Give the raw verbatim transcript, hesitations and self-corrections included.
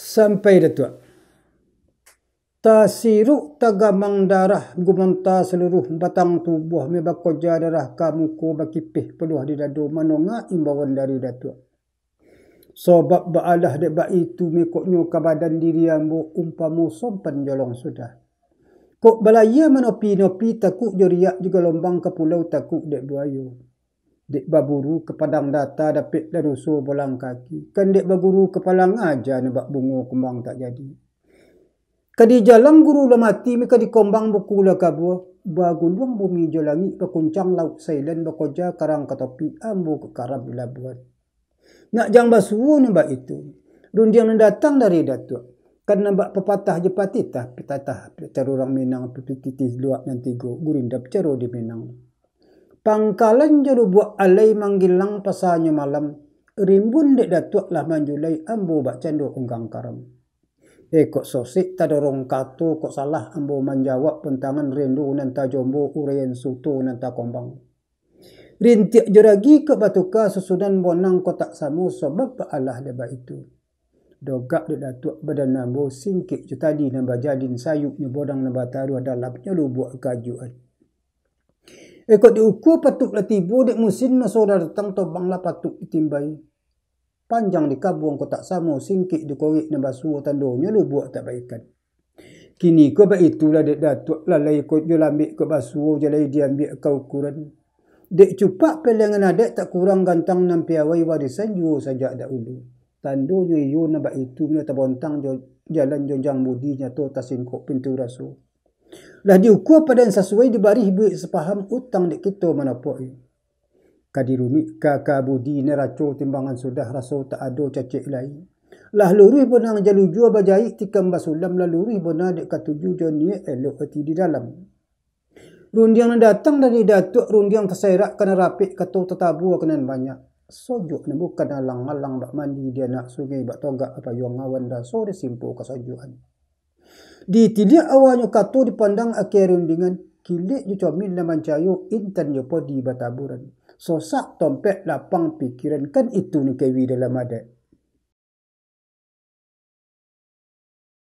Sampai Datuak. Tasiruk tagamang darah, gumonta saluruh batang tubuah, mi bakoja darah ka muko, bakipeh paluah di dado, manonga imbauan dari Datuak. Sobab baalah dek baitu, mikoknyo ka badan diri ambo umpamo sompan jolong sudah. Kok balayia manopi-nopi, takuk jo riak jo galombang, ka pulau takuk dek buayo. Dek baburu ka padang data, dapek daruso bolang kaki. Kan dek baguru ka palang aja, nabak bungo kumbang tak jadi. Ka di jalang guru lah mati, mi ka di kombang buku lah kabua. Baguluang bumi jo langik, bakuncang lauk Thailand, bakoja karang ka topi, ambo ka karam di labuan. Nak jang basuo nabak itu. Rundiang nan datang dari Datuak. Kan nabak papatah jo patitah, pitatah, caro urang Minang, pipititih luak nan tigo, gurindam caro di Minang. Pangkalan jo lubuak alai, manggilang pasanyo malam, rimbun dek Datuak lah manjulai, ambo bak cando unggang karam. Eh, kok sosek tadorong kato, kok salah ambo manjawab, pantangan rendo nan tajombo, uraian suto nan takombang. Rintiak jo ragi kok batuka, susunan bonang kok tak samo, sobab baalah dek baitu. Dogak dek Datuak badan ambo, singkek jo tali nan bajalin, sayuknyo bonang nan bataruah, dalamnyo lubuak kajuan. Eh, kok diukua patuik lah tibo, dek musin maso lah datang, tobang lah patuik ditimbai. Panjang di kabuang kok tak samo, singkek di korek nan basuo, tandonyo lubuak tak baikan. Kini ko baitulah dek Datuak, lalai kok jo lambek kok basuo, jalai diambiak ka ukuran. Dek cupak pelengan adaik, tak kurang gantang nan piawai, warisan juo sajak dahulu. Tandonyo iyo nan baitu, milo tabontang jo jalan, jonjang budi nyato, tasingkok pintu raso. Lah diukua padan sasuai, dibarih buek sapaham, utang dek kito manopoki. Ka dirunuik ka, ka budi naraco, timbangan sudah raso tak ado cacek lai. Lah luruih bonang jalujua, bajaik tikam basulam, lah luruih bona dek katuju, jo niaik elok ati di dalam. Rundiang nan datang dari Datuak, rundiang taserak ka nan rapek, kato tatabua ka nan banyak. Sojok nan bukan alang-alang, bak mandi di anak sungai, bak togak ka payuang awan, raso di simpo kasajuakan. Ditiliak awanyo kato, dipandang akie rundingan, kilek jo comil nan mancayo, intan jo podi bataburan. Sosak tompek, lapang pikiran, kan itu nan kewi dalam adaik.